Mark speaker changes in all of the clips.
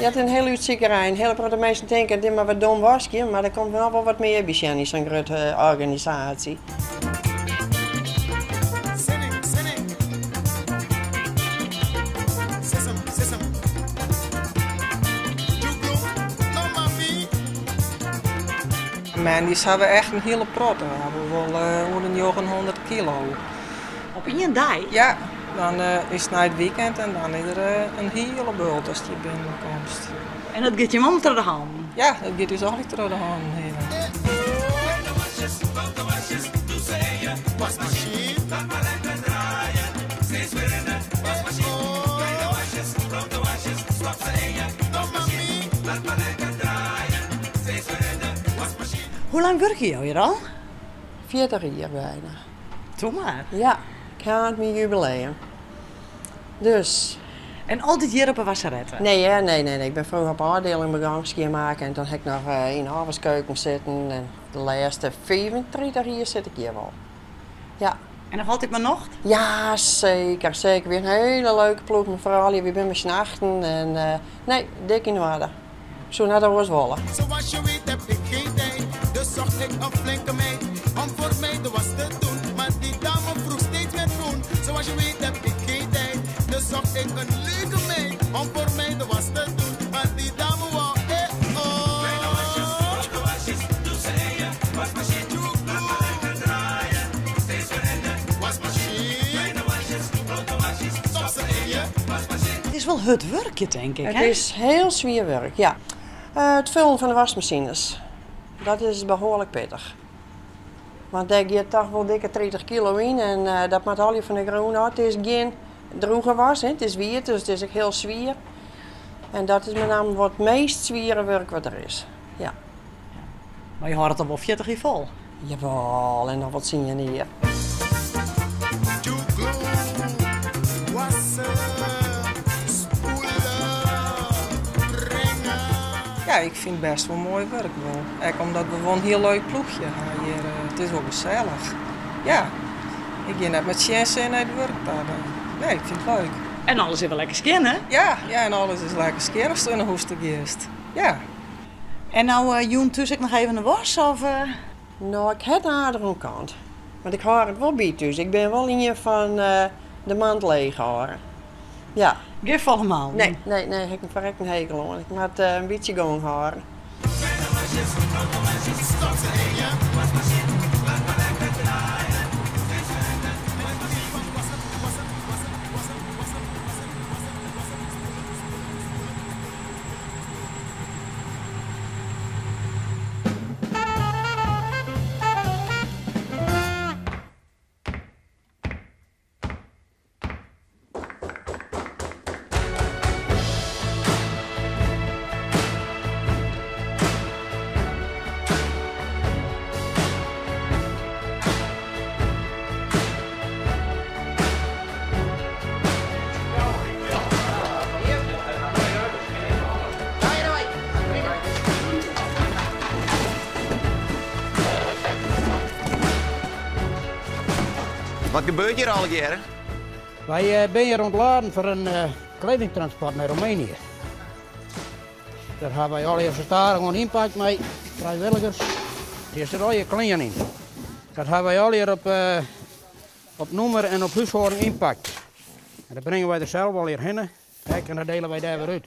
Speaker 1: Ja, it is in hiele útsikerij. In hiele protte minsken tinke, dit mar wat dom waskje, mar der komt noch wol wat mear by sjen yn sa'n grutte organisaasje.
Speaker 2: Moandeis ha we echt in hiele protte. We hawwe wol oer de 900 kilo.
Speaker 3: Op ien dei?
Speaker 2: Ja, dan is it nei it weekend en dan is der in hiele bult ast hjir binnen komst.
Speaker 3: En dat giet jim om troch de hannen?
Speaker 2: Ja, dat giet ús altyd troch de hannen hinne.
Speaker 3: Hoe lang wurkje jo hjir al?
Speaker 1: 40 jier byna.
Speaker 3: Doe mar.
Speaker 1: Ja, ik ha myn jubileum. Dus.
Speaker 3: En altyd hjir op 'e wasserette?
Speaker 1: Nee hear, nee, nee, nee. Ik bin froeger op 'e ôfdieling begûn skjinmakken en dan ha ik noch yn 'e ôfwaskeuken sitten en de lêste 35 jier sit ik hjir wol. Ja.
Speaker 3: En noch altyd mei nocht?
Speaker 1: Ja, seker, seker. Wy ha in hiele leuke ploech mei froulju. Wy binne mei syn achten en nee, dik yn oarder. Ik soe net oars wolle.
Speaker 4: Zoals je weet heb ik geen tijd, dus zocht ik een flinke meid om voor mij de was te doen. Maar die dame vroeg steeds meer poen. Zoals je weet heb ik geen tijd, dus zocht ik een leuke meid om voor mij de was te doen. Maar die dame wou eh oh. Kleine wasjes, grote wasjes, doe ze in je wasmachine. Laat maar lekker draaien, steeds weer in de wasmachine. Kleine wasjes, grote wasjes, stop ze in je wasmachine.
Speaker 3: It is wol hurd wurkje, tink ik,
Speaker 1: It
Speaker 3: hè?
Speaker 1: is hiel swier wurk, ja. It fullen fan de waskmasines, dat is behoarlik pittich. Want dêr giet toch wol dikke 30 kilo yn en dat moat allegear fan de grûn ôf. It is gjin drûge was, it is wiet, dus it is ek hiel swier. En dat is benammen wat it meast swiere wurk wat der is, ja.
Speaker 3: Mar je hâlde it al wol 40 jier fol?
Speaker 1: Jawol, en noch wol tsien jier.
Speaker 2: Ja, ik fyn it bêst wol moai wurk wol. Ek omdat we wol in hiel leuk ploechje ha hjir. It is wol gesellich. Ja, ik gean net mei tsjinsin nei it wurk ta. Nee, ik fyn it leuk.
Speaker 3: En alles is wol lekker skjin, hè?
Speaker 2: Ja, ja, en alles is lekker skjin ast nei hûs ta giest. Ja.
Speaker 3: En no jûn thús ek noch even in was, of?
Speaker 1: No, ik ha it aardich oan kant. Want ik hâld it wol by thús. Ik bin wol ien fan de mand leech hâlde. Ja.
Speaker 3: Gjin folle manden?
Speaker 1: Nee, nee, nee, ha ik in ferrekte hekel oan. Ik moat in bytsje gong hâlde.
Speaker 5: Wat gebeurt hjir allegearre?
Speaker 6: Wy binne hjir oan it laden foar in kledingtransport nei Roemenië. Dêr hawwe wy allegear stadichoan oan ynpakt mei frijwilligers. Hjir sit allegear klean yn. Dat hawwe wy allegear op op nûmer en op húshâlding ynpakt. En dat bringe wy der sels allegear hinne. Ek en dat dele wy dêr wer út.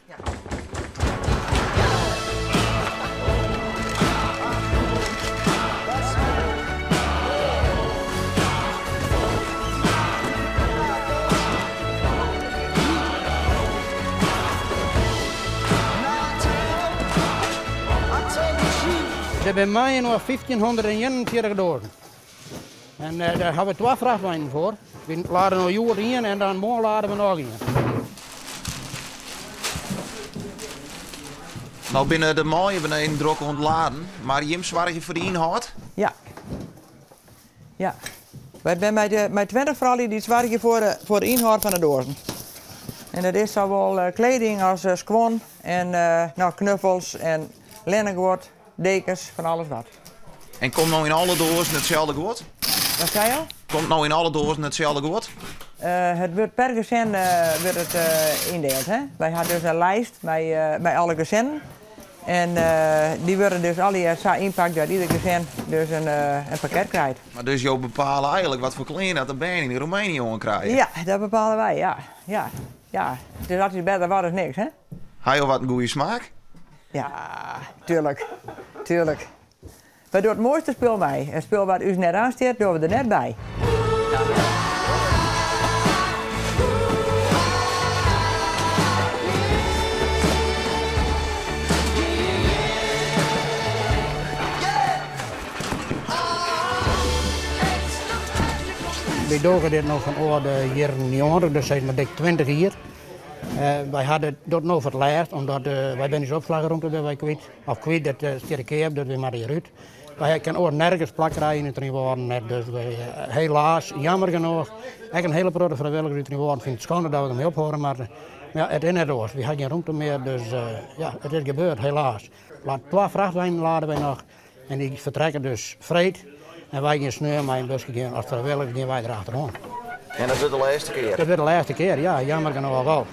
Speaker 6: Der binne mei-inoar 1541 doazen. En dêr hawwe we twa frachtweinen foar. Wy lade no hjoed ien en dan moarn lade we noch ien.
Speaker 5: No binne de manlju beneden drok oan it laden, mar jim soargje foar de ynhâld?
Speaker 7: Ja. Ja. Wy binne mei de mei 20 froulju dy't soargje foar de foar de ynhâld fan de doazen. En dat is sawol kleding as skuon en no knuffels en linnenguod. Dekens, fan alles wat.
Speaker 5: En komt no yn alle doazen itselde guod?
Speaker 7: Wat sei jo?
Speaker 5: Komt no yn alle doazen itselde guod?
Speaker 7: It wurdt per gesin wurdt it yndield. Hè? Wy ha dus in lijst mei, mei alle gesinnen. En dy wurde dus allegear sa ynpakt dat ieder gesin dus in, in pakket krijt.
Speaker 5: Mar dus jo bepale eigenlik wat foar klean dat de bern yn Roemenië oan krije?
Speaker 7: Ja, dat bepale wy, ja. Ja, ja. Het is altyd better wat as niks, hè?
Speaker 5: Ha jo wat in goede smaak?
Speaker 7: Ja, tuurlijk. Tuurlijk. Wy dogge it moaiste spul mei. In spul wat ús net oanstiet, dogge we der net by.
Speaker 6: Wy dogge dit no fan âlde jierren 90, dus sis mar dik 20 jier. Wy ha dit dat no foar it lêst, omdat wy binne ús opslachromte binne wy kwyt. Of kwyt, dat stiet te keap, dus wy moatte hjir út. Wy kinne oars nergens plak krije yn Trynwâlden net, dus wy, helaas, jammer genôch, ek in hiele protte frijwilligers út Trynwâlden fine it skande dat we dermei ophâlde moatte. Mar ja, it is net oars. Wy ha gjin rûmte mear, dus ja, it is gebeurd, helaas. Twa frachtweinen lade wy noch en dy fertrekke dus freed en wy gean sneon mei in buske gean, as frijwilligers gean wy der achteroan.
Speaker 5: En dat wurdt de lêste kear?
Speaker 6: Dat wurdt de lêste kear, ja, jammer genôch al.